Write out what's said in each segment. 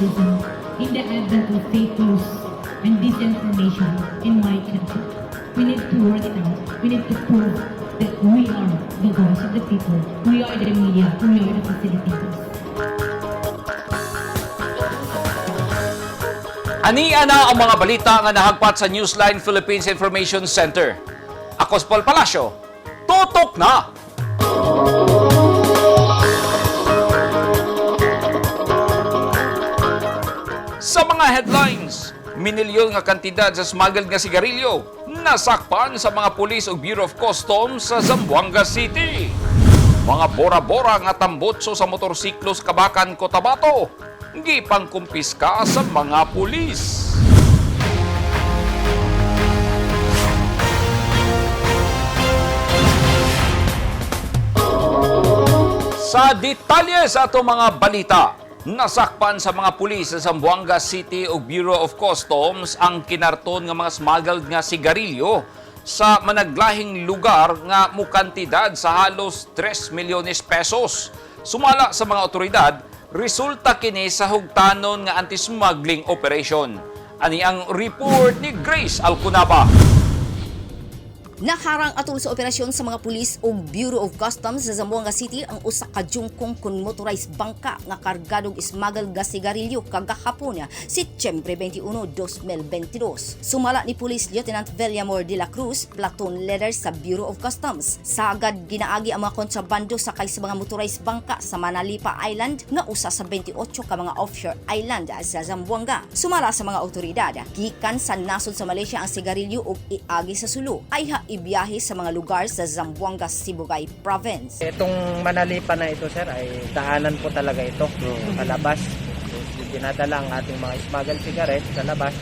journalism in the advent of fake news and disinformation in my country. We need to work it out. We need to prove that we are the voice of the people. We are the media. We are the facilitators. Ani ana ang mga balita nga nahagpat sa Newsline Philippines Information Center. Ako si Paul Palacio. Tutok na! Sa mga headlines, minilyon nga kantidad sa smuggled nga sigarilyo nasakpan sa mga pulis ug Bureau of Customs sa Zamboanga City. Mga bora-bora nga tambotso sa motorsiklo sa Kabakan, Cotabato, gipangkumpiska sa mga pulis. Sa detalye sa ato mga balita, nasakpan sa mga pulis sa Zamboanga City ug Bureau of Customs ang kinarton nga mga smuggled nga sigarilyo sa managlahing lugar nga mukantidad sa halos 3 milyones pesos. Sumala sa mga otoridad, resulta kini sa hugtanon nga anti-smuggling operation. Ani ang report ni Grace Alcunaba. Nakarang atol sa operasyon sa mga pulis ug Bureau of Customs sa Zamboanga City ang usa ka jungkong kun motorized bangka nga kargadog smuggled nga sigarilyo kagahapon, Setyembre 21, 2022. Sumala ni Police Lieutenant Villamor de la Cruz, platoon leader sa Bureau of Customs, sagad ginaagi ang mga kontrabando sakay sa mga motorized bangka sa Manalipa Island nga usa sa 28 ka mga offshore island sa Zamboanga. Sumala sa mga otoridad, gikan sa nasod sa Malaysia ang sigarilyo ug iagi sa Sulu ayha ibiyahe sa mga lugar sa Zamboanga Sibugay Province. Itong Manalipa na ito, sir, ay daanan po talaga ito palabas. Dinadala ang ating mga smuggled cigarette sa labas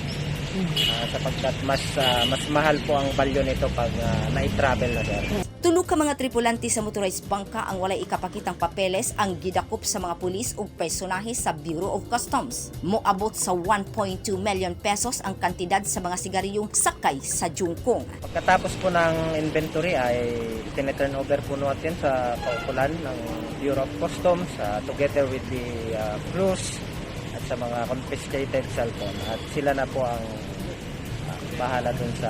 sapagkat mas mahal po ang value nito pag na-travel na, sir. Tulo ka mga tripulante sa motorized bangka ang walay ikapakitang papeles ang gidakop sa mga pulis ug personahe sa Bureau of Customs. Moabot sa 1.2 million pesos ang kantidad sa mga sigarilyong sakay sa jungkong. Pagkatapos po ng inventory ay tineturn over po natin sa kaukulan ng Bureau of Customs together with the crews at sa mga confiscated cellphone, at sila na po ang bahala dun sa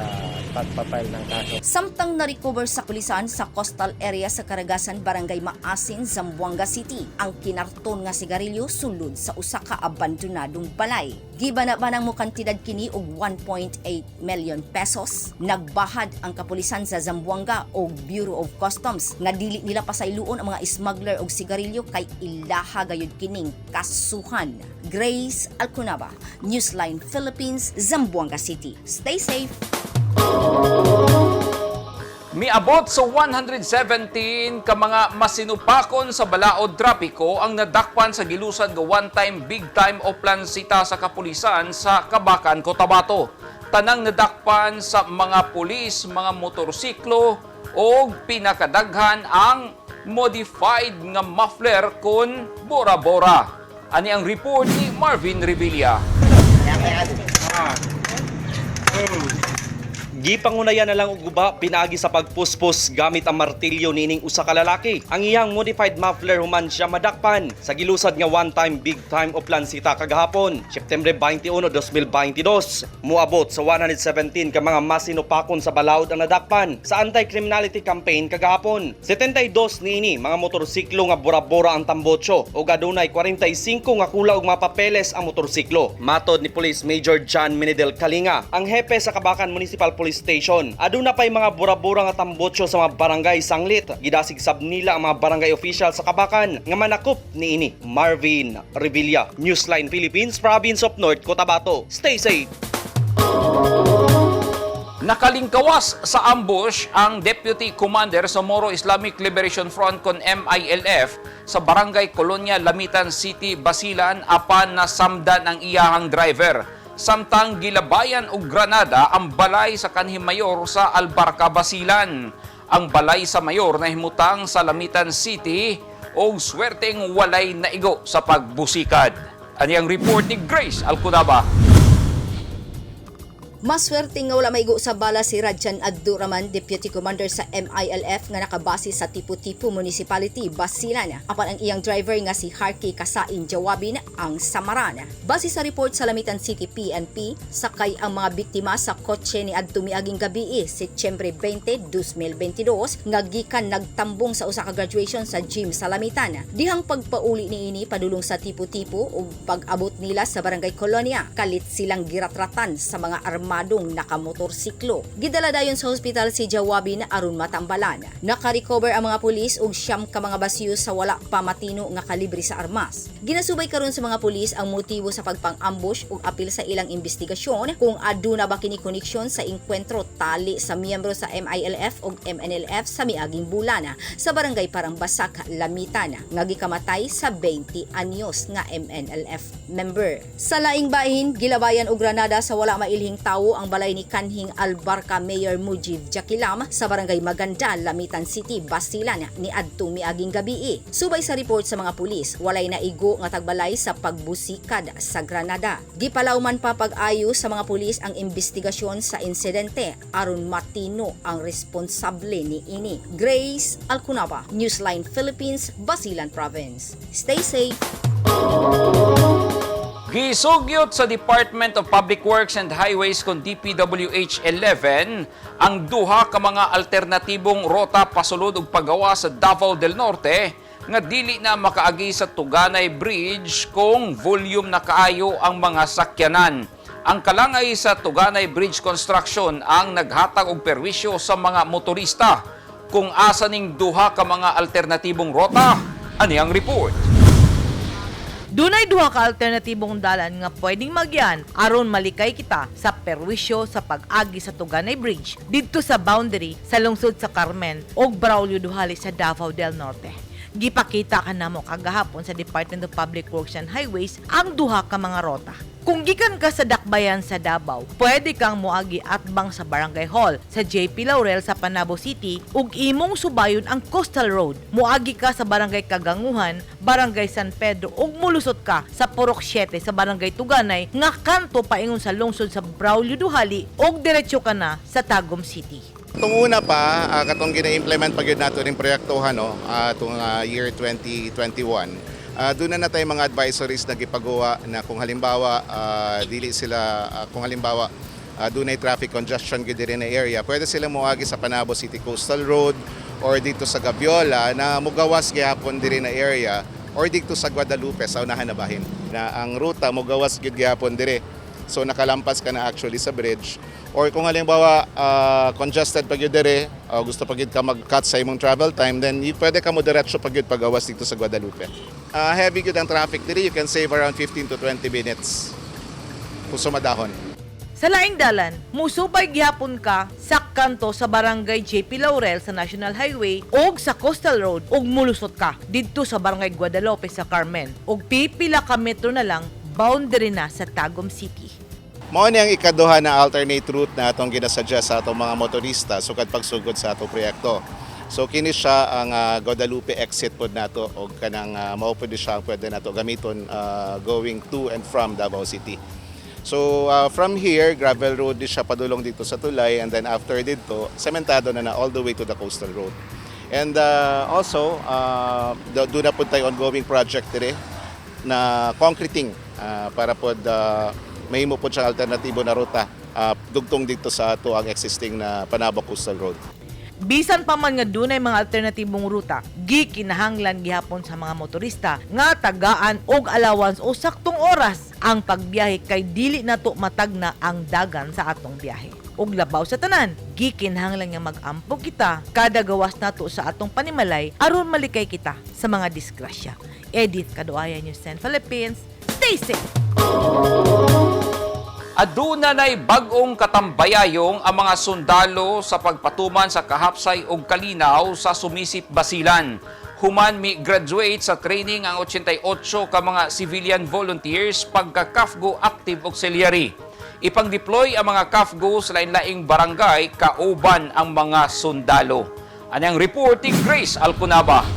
pagpapile ng kaso. Samtang na-recover sa pulisan sa coastal area sa Karagasan, Barangay Maasin, Zamboanga City, ang kinarton nga sigarilyo sulod sa usa ka abandonadong balay. Gibana-banang mo kantidad kini og 1.8 million pesos. Nagbahad ang kapulisan sa Zamboanga og Bureau of Customs nga dili nila pasayloon ang mga smuggler og sigarilyo kay ilaha gayud kining kasuhan. Grace Alcunaba, Newsline Philippines, Zamboanga City. Stay safe. Miabot sa 117 ka mga masinupakon sa balaod trapiko ang nadakpan sa gilusad nga one-time big-time oplansita sa kapulisan sa Kabakan, Cotabato. Tanang nadakpan sa mga pulis, mga motorsiklo o pinakadaghan ang modified nga muffler kun bora-bora. Ani ang report ni Marvin Revilla. Gipangunayan na lang og guba pinaagi sa pagpuspos gamit ang martilyo niining usa ka lalaki. Ang iyang modified muffler human siya madakpan sa gilusad nga one time big time oplansita kagahapon, September 21, 2022. Muabot sa 117 ka mga masinupakon sa balaod ang nadakpan sa anti-criminality campaign kagahapon. 72 niini mga motorsiklo nga bora-bora ang tambotso ug adunay 45 nga kula og mga papeles ang motorsiklo. Matod ni Police Major John Minidel Kalinga, ang hepe sa Kabakan Municipal Police Station, aduna pay mga bora-bora nga tambotso sa mga barangay sanglit. Gidasig sab nila ang mga barangay official sa Kabakan nga manakop niini. Marvin Revilla, Newsline Philippines, Province of North Cotabato. Stay safe. Nakalingkawas sa ambush ang Deputy Commander sa Moro Islamic Liberation Front kon MILF sa Barangay Colonia, Lamitan City, Basilan apan nasamdan ang iyahang driver. Samtang gilabayan og granada ang balay sa kanhi mayor sa Albarca, Basilan. Ang balay sa mayor nahimutang sa Lamitan City og swerteng walay naigo sa pagbusikad. Ani ang report ni Grace Alcunaba. Maswerte nga wala maigo sa bala si Rajan Abdurrahman, Deputy Commander sa MILF nga nakabase sa Tipo-Tipo Municipality, Basilan. Apan ang iyang driver nga si Harky Kasain Jawabin ang samaran. Base sa report sa Lamitan City PNP, sakay ang mga biktima sa kotse ni adto miaging gabi, Setyembre 20, 2022, nga gikan nagtambong sa usa ka graduation sa gym sa Lamitan. Dihang pagpauli niini padulong sa Tipo-Tipo ug pag-abot nila sa Barangay Colonia, kalit silang giratratan sa mga armadong nakamotorsiklo. Gidala dayon sa hospital si Jawabin aron matambalan. Naka-recover ang mga pulis og 9 ka mga basiyo sa wala pa matino nga kalibre sa armas. Ginasubay karon sa mga pulis ang motibo sa pagpang-ambush ug apil sa ilang investigasyon kung aduna ba kini koneksyon sa engkwentro tali sa miyembro sa MILF ug MNLF sa miaging bulan sa Barangay Parangbasak, Lamitan, nga gikamatay sa 20 anyos nga MNLF member. Sa laing bahin, gilabayan og granada sa wala mailhing tawo ang balay ni kanhing Albarca Mayor Mujib Jakilam sa Barangay Maganda, Lamitan City, Basilan ni adtong miaging gabi. Subay sa report sa mga pulis, walay naigo nga tagbalay sa pagbusikad sa granada. Gipalawman pa pag-ayo sa mga pulis ang investigasyon sa insidente aron matino ang responsable ni ini. Grace Alcunaba, Newsline Philippines, Basilan Province. Stay safe. Gisugyot sa Department of Public Works and Highways kon DPWH 11 ang duha ka mga alternatibong rota pasulod ug pagawa sa Davao del Norte nga dili na makaagi sa Tuganay Bridge kung volume na kaayo ang mga sakyanan. Ang kalangay sa Tuganay Bridge Construction ang naghatag og perwisyo sa mga motorista. Kung asa ning duha ka mga alternatibong rota, ani ang report. Dunay duha ka alternatibong dalan nga pwedeng magyan aron malikay kita sa perwisyo sa pag-agi sa Tuganay Bridge didto sa boundary sa lungsod sa Carmen ug Braulio Duhali sa Davao del Norte. Gipakita kanamo kagahapon sa Department of Public Works and Highways ang duha ka mga rota. Kung gikan ka sa Dakbayan sa Davao, pwede kang moagi atbang sa Barangay Hall sa JP Laurel sa Panabo City ug imong subayon ang Coastal Road. Moagi ka sa Barangay Kaganguhan, Barangay San Pedro ug mulusot ka sa Purok 7 sa Barangay Tuganay nga kanto paingon sa lungsod sa Braulio Duhali ug diretso ka na sa Tagum City. Itong una pa, katong gina-implement pa gyud nato ning proyektohan, no, itong year 2021. Doon na na tayo mga advisories na gipagawa na kung halimbawa dili sila kung halimbawa dunay traffic congestion gyud diri na area, pwede sila moagi sa Panabo City Coastal Road or dito sa Gabiola na mugawas gihapon diri na area or dito sa Guadalupe sa unahan na bahin. Na ang ruta mugawas gyud gihapon diri. So nakalampas ka na actually sa bridge. Or kung halimbawa congested pa gyud diri, gusto pa gyud ka mag-cut sa imong travel time, then pwede ka mo diretso pa gyud pagawas dito sa Guadalupe. Heavy gyud ang traffic diri, you can save around 15 to 20 minutes kung sumadahon. Sa laing dalan, musubay gihapon ka sa kanto sa Barangay JP Laurel sa National Highway og sa Coastal Road ug mulusot ka didto sa Barangay Guadalupe sa Carmen ug pipila ka metro na lang, boundary na sa Tagum City. Mao ni ang ikaduha na alternate route na atong ginasuggest sa atong mga motorista sukad pagsugod sa atong proyekto. So kini siya ang Guadalupe exit pod nato og kanang mao pod siya ang pwede nato gamiton going to and from Davao City. So from here, gravel road di siya padulong dito sa tulay and then after dito, sementado na na all the way to the coastal road. And also, doon na po tayo ongoing project dire na concreting para pod mahimo pod siyang alternatibo na ruta dugtong dito sa ato ang existing na Panabo Coastal Road. Bisan pa man nga dunay mga alternatibong ruta, gikinahanglan gihapon sa mga motorista nga tagaan og allowance o saktong oras ang pagbiyahe kay dili nato matagna ang dagan sa atong biyahe. Ug labaw sa tanan, gikinahanglan nga mag-ampo kita kada gawas nato sa atong panimalay aron malikay kita sa mga disgrasya. Edith Kaduaya, News 10 Philippines. Stay safe! Aduna na'y bag-ong katambayayong ang mga sundalo sa pagpatuman sa kahapsay og kalinaw sa Sumisip, Basilan. Human mi graduate sa training ang 88 ka mga civilian volunteers pagka CAFGO Active Auxiliary. Ipang-deploy ang mga CAFGO sa lain-laing barangay kauban ang mga sundalo. Anang report ni Grace Alcunaba.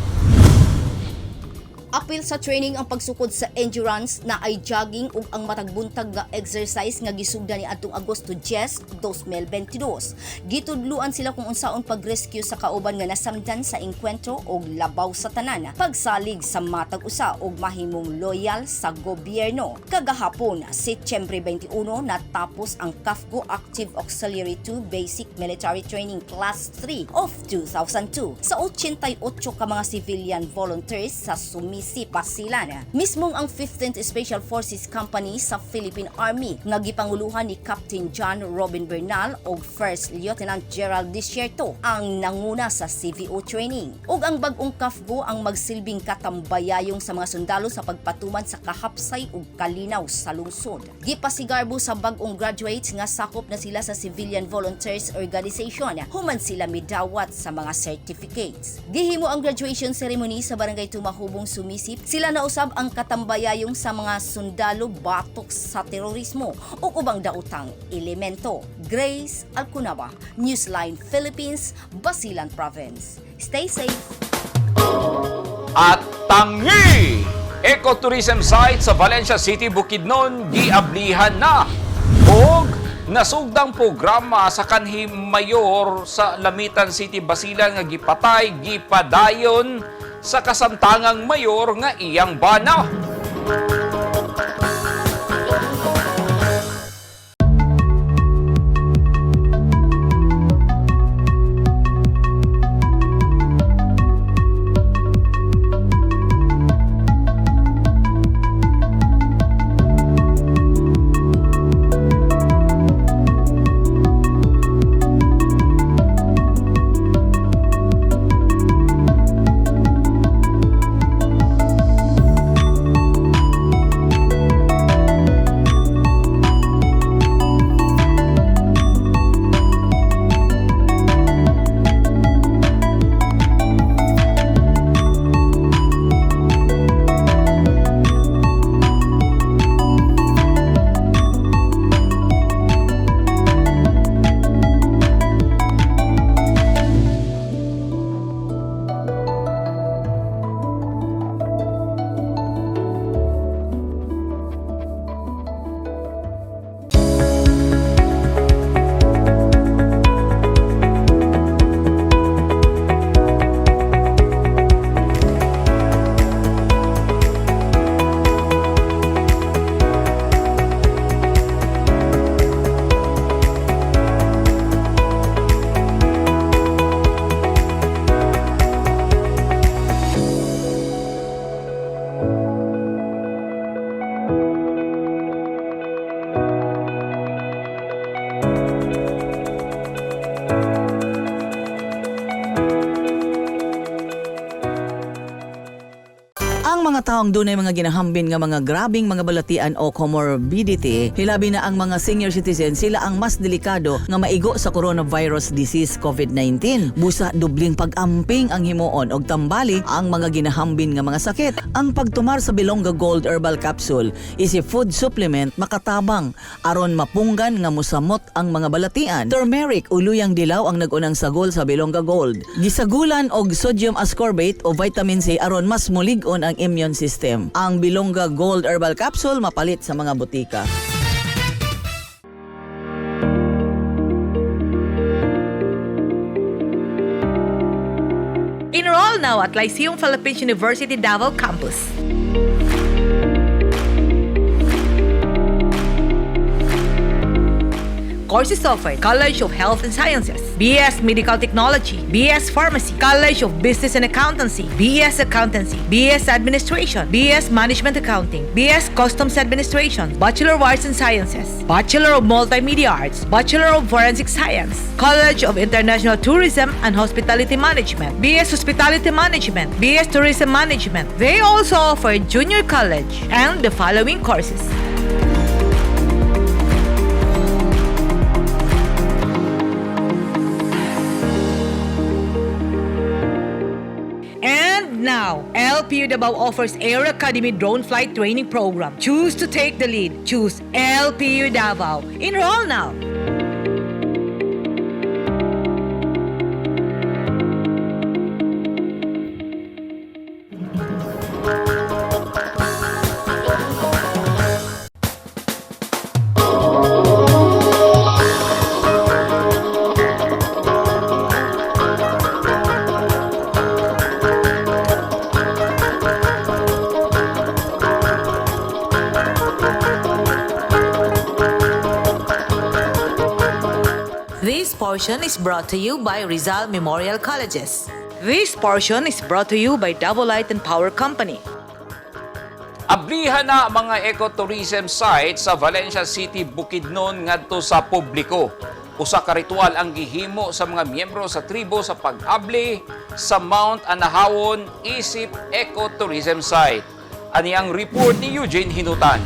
Apil sa training ang pagsukod sa endurance na ay jogging ug ang matag buntag nga exercise nga gisugdan ni adtong Agosto 10, 2022. Gitudluan sila kung unsaon pag-rescue sa kauban nga nasamdan sa engkwentro og labaw sa tanan, pagsalig sa matag usa og mahimong loyal sa gobyerno. Kagahapon, Setyembre 21, natapos ang CAFGU Active Auxiliary 2 Basic Military Training Class 3 of 2002 sa 88 ka mga civilian volunteers sa Sumisip, Basilan. Mismong ang 15th Special Forces Company sa Philippine Army nga gipanguluhan ni Captain John Robin Bernal ug First Lieutenant Gerald Desierto ang nanguna sa CVO training. Ug ang bag-ong CAFGU ang magsilbing katambayayong sa mga sundalo sa pagpatuman sa kahapsay ug kalinaw sa lungsod. Gipasigarbo sa bag-ong graduates nga sakop na sila sa Civilian Volunteers Organization human sila midawat sa mga certificates. Gihimo ang graduation ceremony sa Barangay Tumahubong, Sumisip. Sila nausab ang katambayayong sa mga sundalo batok sa terorismo o ubang daotang elemento. Grace Alcunaba, Newsline Philippines, Basilan Province. Stay safe. At tangi! Ecotourism site sa Valencia City, Bukidnon, giablihan na. Og nasugdang programa sa kanhi mayor sa Lamitan City, Basilan nga gipatay, gipadayon sa kasamtangang mayor nga iyang bana. Ang mga taong dunay mga ginahambin nga mga grabing mga balatian o comorbidity, hilabi na ang mga senior citizen, sila ang mas delikado nga maigo sa coronavirus disease COVID-19. Busa dubling pag-amping ang himuon og tambali ang mga ginahambin nga mga sakit. Ang pagtumar sa Bilongga Gold Herbal Capsule is a food supplement makatabang aron mapunggan nga musamot ang mga balatian. Turmeric o luyang dilaw ang nag-unang sagol sa Bilongga Gold. Gisagulan og sodium ascorbate o vitamin C aron mas mulig-on ang immune system. Ang Bilongga Gold Herbal Capsule mapalit sa mga butika. Enroll now at Lyceum Philippines University Davao Campus. Courses offered: College of Health and Sciences, BS Medical Technology, BS Pharmacy, College of Business and Accountancy, BS Accountancy, BS Administration, BS Management Accounting, BS Customs Administration, Bachelor of Arts and Sciences, Bachelor of Multimedia Arts, Bachelor of Forensic Science, College of International Tourism and Hospitality Management, BS Hospitality Management, BS Tourism Management. They also offer junior college and the following courses. And now, LPU Davao offers Air Academy Drone Flight Training Program. Choose to take the lead. Choose LPU Davao. Enroll now. Philippines. Portion is brought to you by Rizal Memorial Colleges. This portion is brought to you by Double Light and Power Company. Ablihan na ang mga ecotourism sites sa Valencia City, Bukidnon ngadto sa publiko. Usa ka ritual ang gihimo sa mga miyembro sa tribo sa pag-abli sa Mount Anahawon isip Ecotourism Site. Ani ang report ni Eugene Hinutan.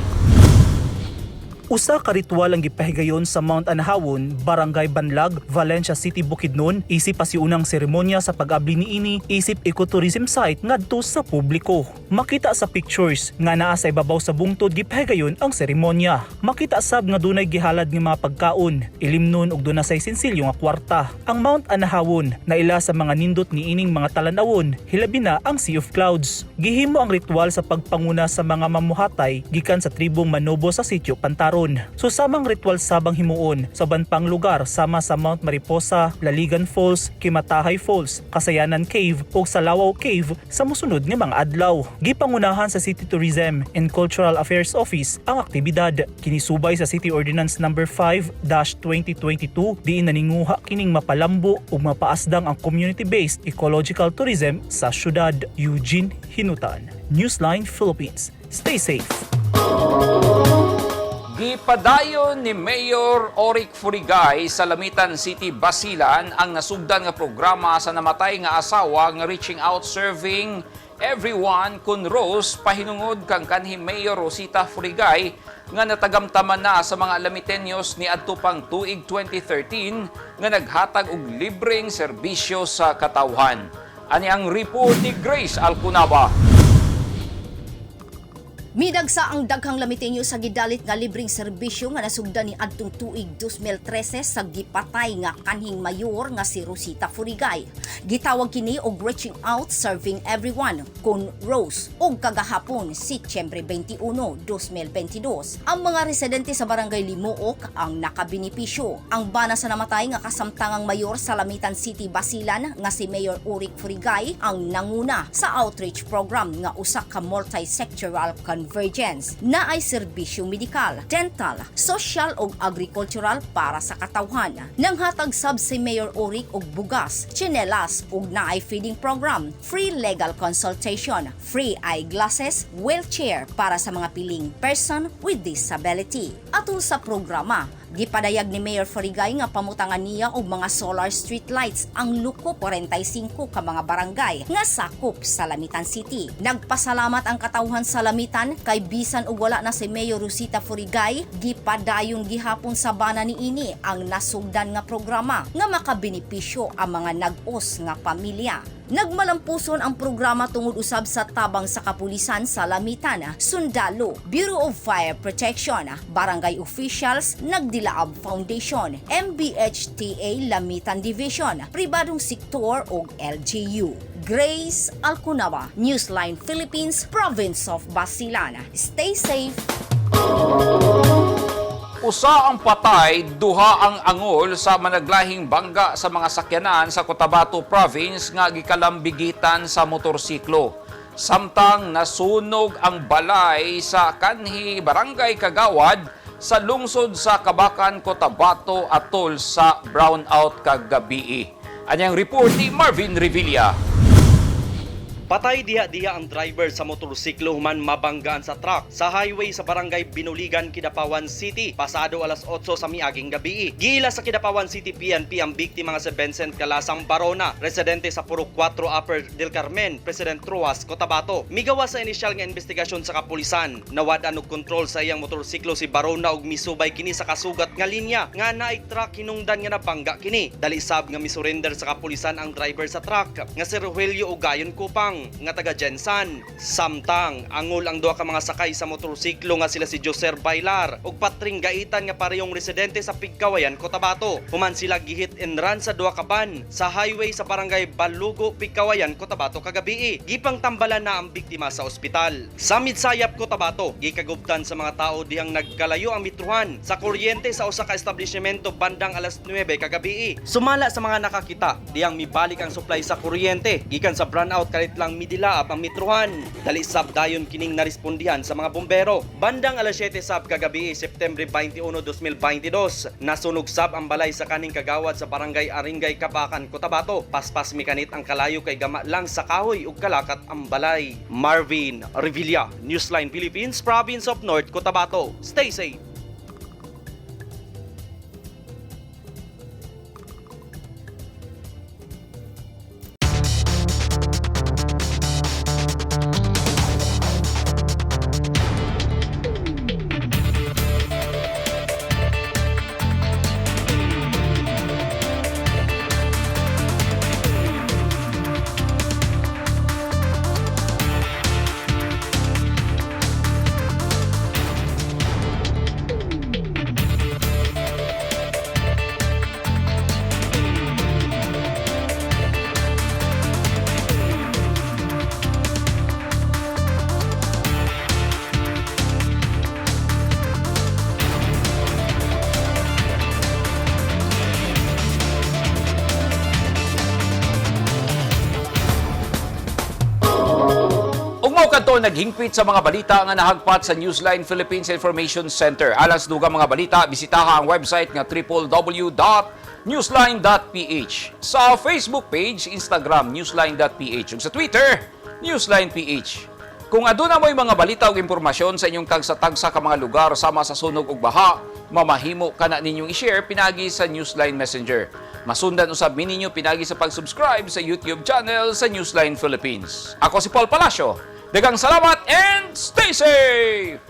Usa ka ritual ang gipahigayon sa Mount Anahawon, Barangay Banlag, Valencia City, Bukidnon, isip pasiunang seremonya sa pag-abli niini isip ecotourism site ngadto sa publiko. Makita sa pictures nga naa sa ibabaw sa bungtod gipahigayon ang seremonya. Makita sab nga dunay gihalad nga mga pagkaon, ilimnon ug duna say sinsilyo nga kwarta. Ang Mount Anahawon na ila sa mga nindot niining mga talan-awon, hilabi na ang Sea of Clouds. Gihimo ang ritual sa pagpanguna sa mga mamuhatay gikan sa tribong Manobo sa sitio Pantaron. Susamang ritual sabang himuon sa uban pang lugar sama sa Mount Mariposa, Laligan Falls, Kimatahay Falls, Kasayanan Cave ug Salawaw Cave sa mosunod nga mga adlaw. Gipangunahan sa City Tourism and Cultural Affairs Office ang aktibidad. Kinisubay sa City Ordinance Number 5-2022 diin naninguha kining mapalambo ug mapaasdang ang community-based ecological tourism sa syudad. Eugene Hinutan, Newsline Philippines. Stay safe. Gipadayon ni Mayor Oric Furigay sa Lamitan City, Basilan ang nasugdan nga programa sa namatay nga asawa nga Reaching Out Serving Everyone kun Rose pahinungod kang kanhi Mayor Rosita Furigay nga natagamtaman na sa mga Lamitenyos ni adto pang tuig 2013 nga naghatag og libreng serbisyo sa katawhan. Ani ang report ni Grace Alcunaba. Midagsa ang daghang Lamitenyo sa gidalit nga libreng serbisyo nga nasugdan ni adtong tuig 2013 sa gipatay nga kanhing mayor nga si Rosita Furigay. Gitawag kini og Reaching Out Serving Everyone kun Rose og kagahapon Setyembre 21, 2022. Ang mga residente sa barangay Limuok ang nakabenepisyo. Ang bana sa namatay nga kasamtangang mayor sa Lamitan City, Basilan nga si Mayor Uric Furigay ang nanguna sa outreach program nga usa ka multi-sectoral convergence na ay serbisyo medikal, dental, social ug agricultural para sa katawhan. Nanghatag sab si Mayor Uric og bugas, tsinelas ug naay feeding program, free legal consultation, free eyeglasses, wheelchair para sa mga piling person with disability. Atol sa programa, gipadayag ni Mayor Furigay nga pamutangan niya og mga solar street lights ang luko 45 ka mga barangay nga sakop sa Lamitan City. Nagpasalamat ang katawhan sa Lamitan kay bisan og wala na si Mayor Rosita Furigay, gipadayon gihapon sa bana niini ang nasugdan nga programa nga makabenepisyo ang mga nag-os nga pamilya. Nagmalampuson ang programa tungod usab sa tabang sa kapulisan sa Lamitan, Sundalo, Bureau of Fire Protection, Barangay Officials, Nagdilaab Foundation, MBHTA Lamitan Division, pribadong sektor ug LGU. Grace Alcunaba, Newsline Philippines, Province of Basilan. Stay safe. Usa ang patay, duha ang angol sa managlahing bangga sa mga sakyanan sa Cotabato Province nga gikalambigitan sa motorsiklo. Samtang nasunog ang balay sa kanhi Barangay Kagawad sa lungsod sa Kabakan, Cotabato atol sa brownout kagabii. Anyang report ni Marvin Revilla. Patay diha-diha ang driver sa motorsiklo human mabanggaan sa truck sa highway sa barangay Binuligan, Kidapawan City, pasado alas 8 sa miaging gabi. Giila sa Kidapawan City PNP ang biktima nga si Vincent Calasang Barona, residente sa Purok 4 Upper del Carmen, President Roxas, Cotabato. Migawa sa inisyal nga investigasyon sa kapulisan, nawad-an og kontrol sa iyang motorsiklo si Barona ug misubay kini sa kasugat nga linya nga naay truck hinungdan nga nabangga kini. Dali sab nga misurrender sa kapulisan ang driver sa truck nga si Rogelio Ugayon Kupang nga taga GenSan. Samtang angol ang duha ka mga sakay sa motorsiklo nga sila si Joser Bailar ug Patring Gaitan nga parehong residente sa Pigkawayan, Cotabato. Human sila gihit and run sa duha ka van sa highway sa barangay Balugo, Pigkawayan, Cotabato kagabii. Gipang tambalan na ang biktima sa ospital. Sa Midsayap, Cotabato, gikagubtan sa mga tao dihang nagkalayo ang mitruhan sa kuryente sa usa ka establishmento bandang alas 9 kagabii. Sumala sa mga nakakita, dihang mibalik ang supply sa kuryente gikan sa brownout kalit lang. samtang midilaab ang mitruhan. Dali sab dayon kining narespondihan sa mga bumbero. Bandang alas 7 sab kagabi, Setyembre 21, 2022, nasunog sab ang balay sa kaning kagawad sa Barangay Aringay, Kabakan, Cotabato. Paspas mikanit ang kalayo kay gama lang sa kahoy ug kalakat ang balay. Marvin Revilla, Newsline Philippines, Province of North Cotabato. Stay safe. Ug mao kadto naghingpit sa mga balita nga nahagpat sa Newsline Philippines Information Center. Alang sa dugang mga balita, bisitaha ang website nga www.newsline.ph. Sa Facebook page, Instagram newsline.ph ug sa Twitter, newsline.ph. Kung aduna mo'y mga balita ug impormasyon sa inyong tagsa-tagsa ka mga lugar sama sa sunog ug baha, mamahimo kana ninyong i-share pinagi sa Newsline Messenger. Masundan usab mi ninyo pinagi sa pag-subscribe sa YouTube channel sa Newsline Philippines. Ako si Paul Palacio. Daghang salamat and stay safe!